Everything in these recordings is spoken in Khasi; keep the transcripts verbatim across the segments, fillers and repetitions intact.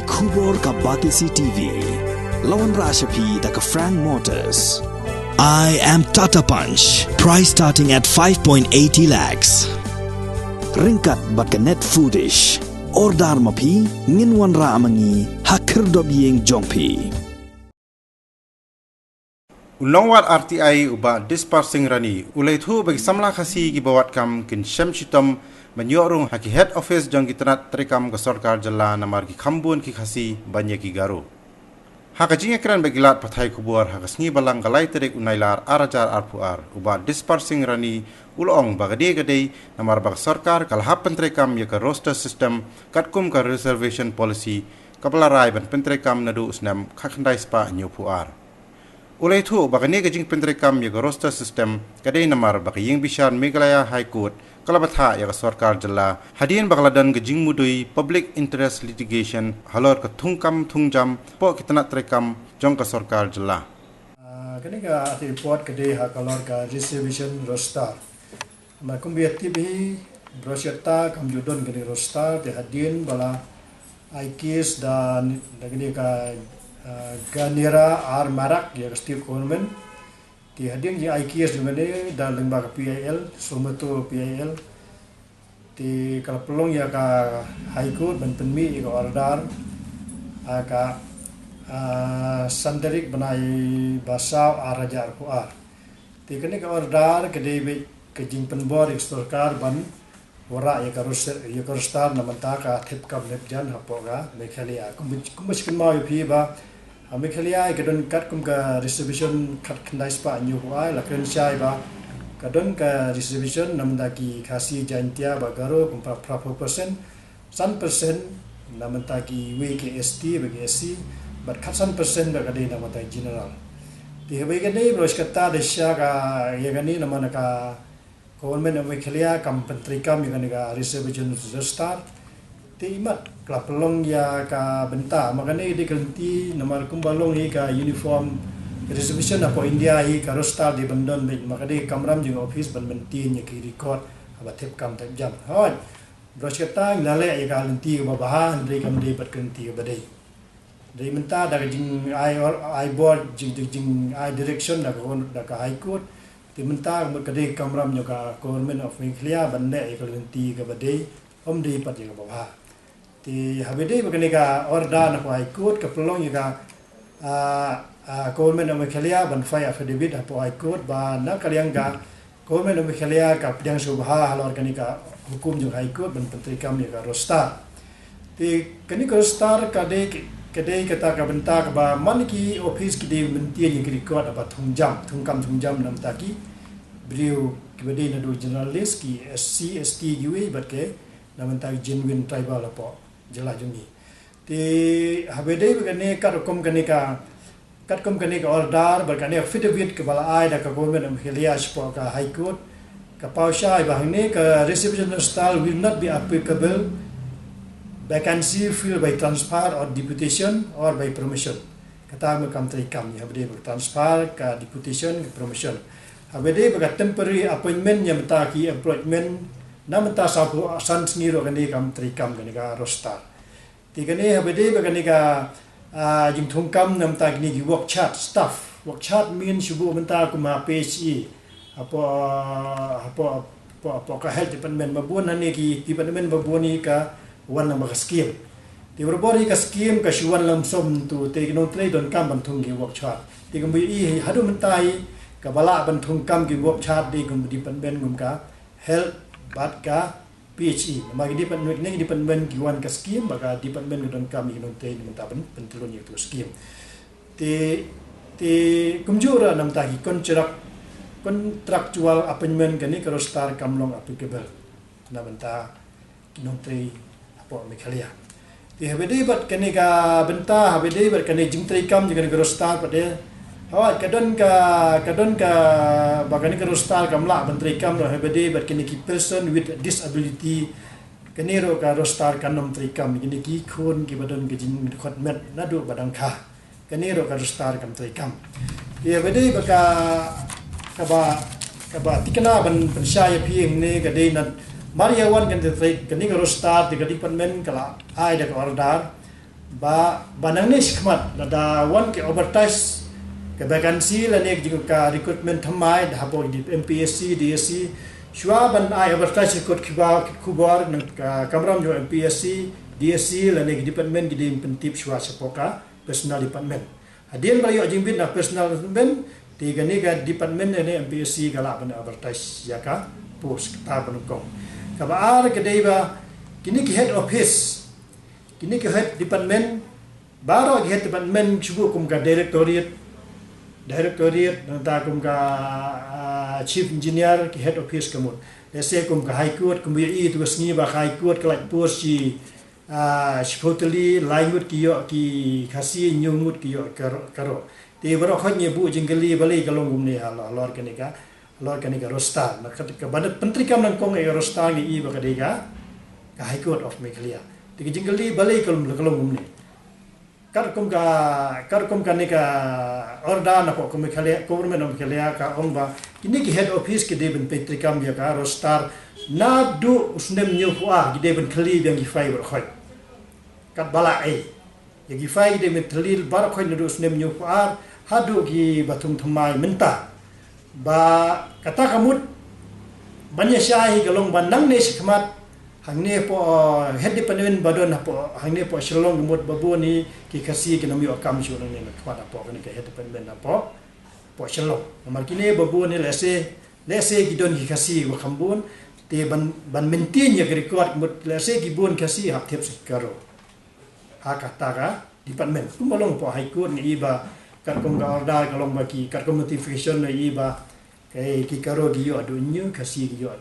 Khubor ka Batesi T V. La wanrah sha phi da ka Frank Motors. I am Tata Punch. Price starting at five point eighty lakhs. Ryngkat bad ka Net Foodish. Order ma phi, ngin wanrah ma ngi ha khyrdop ïing jong phi. U Nongwad R T I u Bah Dispar Singh Rani u la ïathuh ba ki samla Khasi kiba wad kam kin shem shitom ban ïoh rung ha ki head office jong ki tnat treikam ka sorkar jylla namar ki kham bun ki Khasi ban ïa ki Garo. Ha ka jingïakren bad ki lad pathai khubor ha ka sngi Balang ka lai tarik u Nailar ar hajar arphew ar, u Bah Dispar Singh Rani u la ong ba ka dei ka dei namar ba ka sorkar ka la hap pyntreikam ïa ka roster system katkum ka reservation policy kaba la rai ban pyntreikam naduh u snem khatkhyndai spah hynñiewphew ar. U la ïathuh ba kane ka jingpyntreikam ïa ka roster system ka dei namar ba ka ïing bishar Meghalaya High Court ka la bthah ïa ka sorkar jylla hadien ba ka la don ka jingmudui public interest litigation halor ka thungkam thungjam hapoh ki tnat treikam jong ka sorkar jylla. Ah, kane ka report ka dei ha ka lor ka reservation roster. Ma kumba ïa tip hi, baroh shi katta kam ju don kane ka roster, te hadien ba la ai case da, da kane ka, ah, Ganera R Marak ïa ka state government. Te hadien jingïa ai case jong kane da lyngba ka P I L, Somoto P I L. Te ka la pynlong ïa ka High Court ban pynmih ïa ka order ha ka, ah, san tarik bnai ba saw ar hajar arphew ar. Te kane ka order ka dei beit ka jingpynbor ïa ka sorkar ban wanrah ïa ka rus-, ïa ka roster na bynta ka thep kam thep jan hapoh ka Meghalaya. Kumba, kumba shi kynmaw ïa phi ba ha Meghalaya ka don katkum ka reservation khatkhyndai spah hynñiewphew ar, la kren shai ba ka don ka reservation na bynta ki Khasi, Jaintia bad Garo kum phra, phraphew percent, san percent na bynta kiwei ki S T bad ki S C, bad khatsan percent bad ka dei na bynta general. Te haba ïa kane baroh shi katta da shisha ka ïa kane namar ka Government of Meghalaya kam pyntreikam ïa kane ka reservation roster. Te imat ka la pynlong ïa ka bynta, ma kane ka dei ka lynti namar kumba long hi ka uniform reservation hapoh India hi ka roster dei ban don beit, ma ka dei ka kamram jong ka office ban maintain ïa ki record haba thep kam thep jam. Hooid, baroh shi katta ngi la leh ïa ka lynti kaba bha, hynrei kam dei pat ka lynti kaba dei. Dei mynta da ka jingai or-, ai bor jing, jing, jingai direction da ka, da ka High Court. Te mynta ka mut ka dei ka kamram jong ka Government of Meghalaya ban leh ïa ka lynti kaba dei, ym dei pat ïa kaba bha. Te haba dei ba kane ka order na ka High Court ka pynlong ïa ka, ah, ah, Government of Meghalaya ban file affidavit hapoh High Court ba na ka liang ka Government of Meghalaya ka pdiang sngewbha halor kane ka hukum jong High Court ban pyntreikam ïa ka roster. Te kane ka roster ka dei, ka dei kata ka bynta kaba man ki office ki dei maintain ïa ki record haba thung jam, thung kam thung jam na bynta ki briew kiba dei naduh general list, ki S C, S T kiwei bad ki na bynta ki genuine tribal hapoh jylla jong ngi. Te haba dei ba kane katkum kane ka, katkum kane ka order bad kane affidavit kaba la ai da ka Government of Meghalaya shapoh ka High Court, ka paw shai ba hangne ka reservation roster will not be applicable vacancy filled by transfer or deputation or by promotion. Kata ma kam treikam ïa haba dei ba ka transfer, ka deputation, ka promotion. Haba dei ba ka temporary appointment ïa mynta ki employment na mynta sawphew san sngi ruh kane kam treikam kane ka roster. Te kane haba dei ba kane ka, ah, jingthungkam na bynta kine ki work chart staff. Work chart mean shu buh mynta kum ha P H E. Hapoh, hapoh, hapoh, hapoh ka health department ba bun hangne ki department ba bun hi ka wan na ba ka scheme. Te barabor hi ka scheme ka shu wan lump sum tu te ki nongtrei donkam ban thung ki work chart. Te kumba i haduh mynta hi kaba lah ban thungkam ki work chart dei kum department kum ka health bad ka P H E. Namar ki department, kine ki department ki wan ka scheme, ba ka department ka donkam ïa ki nongtrei na bynta ban pyntlun ïa ka scheme. Te, te kumjuh ruh na bynta ki contract, contractual appointment kane ka roster kam long applicable na bynta ki nongtrei hapoh Meghalaya. Te haba dei bad kane ka bynta, haba dei bad kane jingtreikam jong kane ka roster pat de. Haba ka don ka, ka don ka, ba kane ka roster kam lah ban treikam ruh haba dei bad kine ki person with disability. Kane ruh ka roster kan ym treikam, kine ki khun kiba don ka jingdkhot met naduh ba dang kha. Kane ruh ka roster kam treikam. Te haba dei ba ka, kaba, kaba thikna ban pynshai ïa phi hangne ka dei namar ïa wan kane ka trei, kane ka roster te ka department ka la ai da ka order. Ba, ba nangne shakhmat, lada wan ki advertise, ka vacancy lane ka jing ka recruitment thymmai, da hapoh ki M P S C, D S C, shuwa ban ai advertise ki kot khubor, ki khubor, nang ka kamram jong M P S C, D S C, lane ki department ki dei ban pyntip shuwa shapoh ka personnel department. Hadien ba la ïoh jingbit na personnel department, te kane ka department ne M P S C ka lah ban advertise ïa ka post kata ba nyngkong. Kaba ar ka dei ba kine ki head office, kine ki head department, baroh ki head department shu buh kum ka directorate, directorate, nangta kum ka, ah, chief engineer, ki head office ka mut. Let's say kum ka High Court, kum ïa i tu ka sngi ba ka High Court ka lait post shi, ah, shiphew tylli, lai ngut ki ïoh ki Khasi, hynñiew ngut ki ïoh Garo, Garo. Te baroh khoit ngi buh jingkylli balei ka long kumne halor, halor kane ka, halor kane ka roster. Na ka, ka ba dep pyntreikam nyngkong ïa ka roster ngi i ba ka dei ka, ka High Court of Meghalaya. Te ka jingkylli balei ka long, ka long kumne. Katkum ka, katkum kane ka order na pok Meghalaya, Government of Meghalaya ka ong ba kine ki head office ki dei ban pyntreikam ïa ka roster naduh u snem hynñiewphew ar, ki dei ban kylli biang ki file baroh khoit. Katba lah ei. Ïa ki file ki dei ban kylli baroh khoit naduh u snem hynñiewphew ar haduh ki ba thung thymmai mynta. Ba kata ka mut ban ïa shai hi ka long ba nangne shakhmat hangne hapoh, uh, head department ba don hapoh, hangne hapoh Shillong ka mut ba bun hi ki Khasi kin ym ïoh kam shuh nangne shakhmat hapoh kane ka head department hapoh, hapoh Shillong. Namar kine ba bun hi lehse, lehse ki don ki Khasi ba kham bun, te ban, ban maintain ïa ka record ka mut lehse ki bun Khasi hap thep sa ki Garo ha kata ka department. Kumba long hapoh High Court ngi i ba katkum ka order ka long ba ki, katkum notification ngi i ba ki, ki Garo ki ïoh haduh hynñiew, Khasi ki ïoh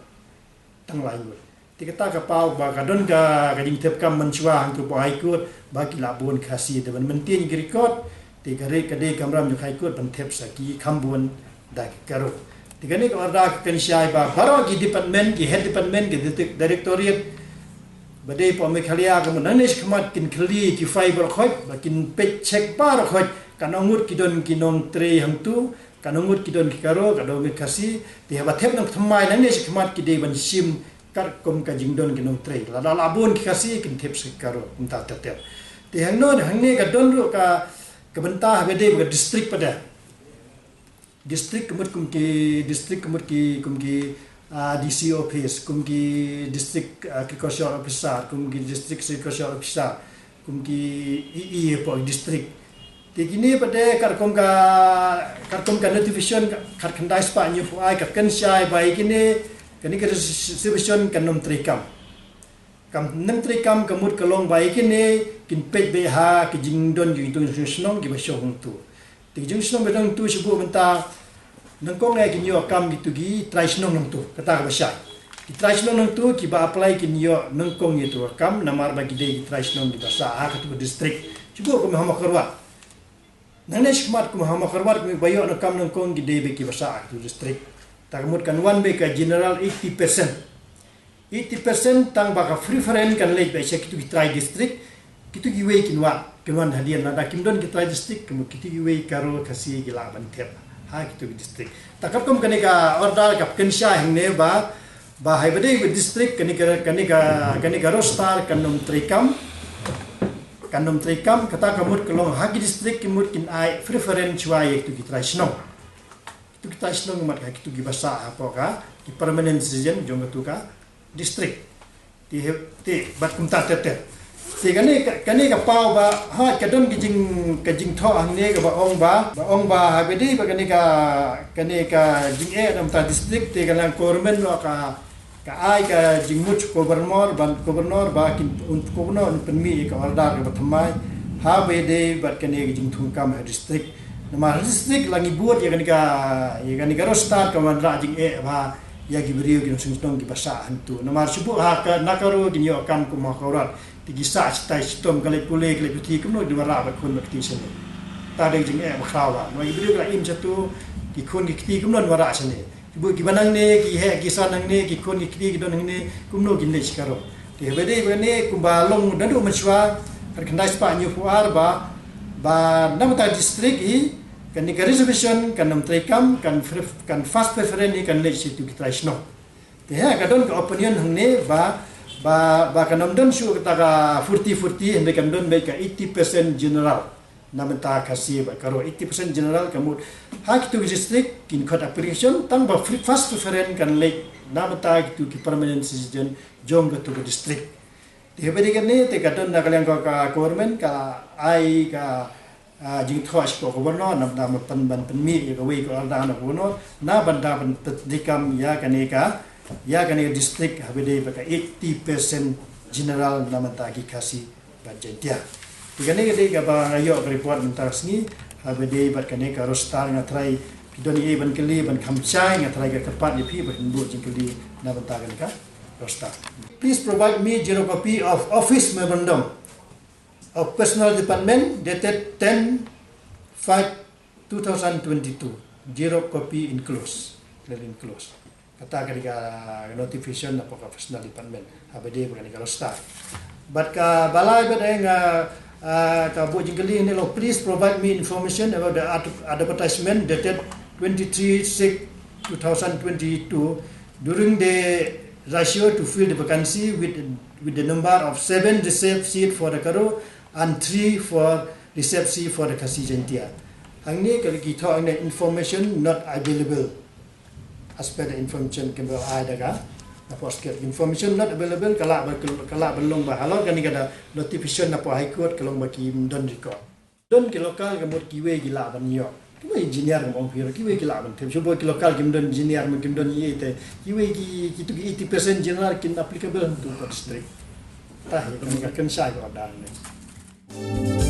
tang lai ngut. Te kata ka paw ba ka don ka, ka jingthep kam mynshuwa hangtu hapoh High Court ba ki lah bun Khasi, te ban maintain ki record, te ka re, ka dei kamram jong High Court ban thep sa ki kham bun da ki Garo. Te kane ka order ka kynshai ba baroh ki department, ki head department, ki di-, directorate ba dei hapoh Meghalaya ka mut nangne shakhmat kin kylli ki file baroh khoit, ba kin peit check baroh khoit, katno ngut ki don ki nongtrei hangtu, katno ngut ki don ki Garo, katno ngut Khasi. Te haba thep nang thymmai nangne shakhmat ki dei ban shim katkum ka jingdon ki nongtrei. Lada lah bun ki Khasi kin thep sa ki Garo, kumta ter ter. Te hangno, hangne ka don ruh ka, ka bynta haba dei ba ka district pat. District ka mut kum ki, district ka mut ki, kum ki, ah, D C office, kum ki district, ah, agriculture officer, kum ki district agriculture officer, kum ki E E hapoh district. Te kine pat katkum ka, katkum ka notification ka, khatkhyndai spah hynñiewphew ar ka kynshai ba ïa kine, kane ka reservation kan ym treikam. Kan ym treikam ka mut ka long ba ïa kine kin peit beit ha ki jingdon ki jingdon shnong kiba shong hangtu. Te ki jingshnong ba dang tu shu buh mynta nyngkong eh kin ïoh kam kitu ki trai shnong nangtu, kata kaba shai. Ki trai shnong nangtu kiba apply kin ïoh nyngkong ïa tu ka kam namar ba ki dei ki trai shnong kiba sah ha katu ka district. Shu buh kum ha Mawkyrwat. Nangne shakhmat kum ha Mawkyrwat kum ba ïoh na kam nyngkong ki dei beit kiba sah ha katu ka district. Ta ka mut kan wan beit ka general eighty percent. Eighty percent tang ba ka preference kan leit beit sha kitu ki trai district, kitu kiwei kin wan, kin wan hadien lada kim don ki trai district, kin kitu kiwei Garo Khasi ki lah ban thep ha kitu ki district. Ta katkum kane ka order ka kynshai hangne ba, ba haba dei ba district kane ka, kane ka, kane ka roster kan ym treikam, kan ym treikam, kata ka mut ka long ha ki district ki mut kin ai preference shuwa ïa kitu ki trai shnong. Kitu ki trai shnong mut ha kitu kiba sah hapoh ka, ki permanent citizen jong katu ka district. Te, te bad kumta ter ter. Te kane ka, kane ka paw ba, ha, ka don ka jing, ka jingthoh hangne kaba ong ba, ba ong ba haba dei ba kane ka, kane ka jingeh na bynta district te ka long government ruh ka, ka ai ka jingmut sha governor, ban governor ba kin, un, governor un pynmih ïa ka order kaba thymmai haba dei bad kane ka jingthung kam ha district. Namar ha district la ngi bud ïa kane ka, ïa kane ka roster ka wanrah jingeh bha ïa ki briew ki nongshong shnong kiba sah hangtu. Namar shu buh ha ka, na Garo kin ïoh kam kum ha Mawkyrwat. Te ki sah shitai shitom, ka leit pule, ka leit puthi, kumno kin wanrah bad khun bad kti shane. Ta dei jingeh ba khraw bha. Namar ki briew ki la im shatu, ki khun ki kti kumno kin wanrah shane. Ki buh kiba nangne, ki heh ki san nangne, ki khun ki kti ki don nangne, kumno kin leit sha Garo. Te haba dei ba kane kumba long naduh mynshuwa, khatkhyndai spah hynñiewphew ar ba, ba na bynta district hi, kane ka reservation kan ym treikam, kan pref-, kan first preference hi kan leit sha kitu ki trai shnong. Te ha ka don ka opinion hangne ba, Ba, ba kan ym don shuh kata ka forty forty, hynrei kan don beit ka eighty percent general. Na bynta Khasi bad Garo, eighty percent general, ka mut ha kitu ki district kin khot application, tang ba free, first preference kan leit na bynta kitu ki permanent citizen jong katu ka district. Te haba dei kane te ka don na ka liang ka, ka government ka ai ka, ah, jingthoh sha ka governor, na bynta ban pyn, ban pynmih ïa kawei ka order na governor na bynta ban pyntrei kam ïa kane ka, ïa kane ka district, haba dei ba ka eighty percent general na bynta ki Khasi bad Jaintia. Te kane ka dei kaba nga ïoh ka report mynta ka sngi, haba dei bad kane ka roster, nga tharai ki don ei ban kylli ban kham shai, nga tharai ka kyrpad ïa phi ba phin buh jingkylli na bynta kane ka roster. Please provide me xerox copy of office memorandum of personnel department dated ten five two thousand twenty-two. Xerox copy enclosed, clearly enclosed. Kata ka dei ka notification na ka personnel department. Haba dei ba kane ka roster. Bad kaba lai bad, eh, nga, ah, ka buh jingkylli ne long, please provide me information about the ad-, advertisement dated twenty-three six two thousand twenty-two, during the ratio to fill the vacancy with, with the number of seven reserved seat for the Garo and three for reserved seat for the Khasi Jaintia. Hangne ka la ki thoh hangne, information not available. As per the information kaba ai da ka, na post, information not available, ka lah ba, ka lah ban long ba halor kane ka da notification na poh High Court ka long ba kim don record. Don ki local ka mut kiwei ki lah ban ïoh. Kiwei engineer ka mut phi, kiwei ki lah ban thep. Shuh ki local kim don engineer, kim don ïa te. Kiwei ki, kitu ki eighty percent general kin applicable to ka district. Tah, ïa ka kan shai ka order ne.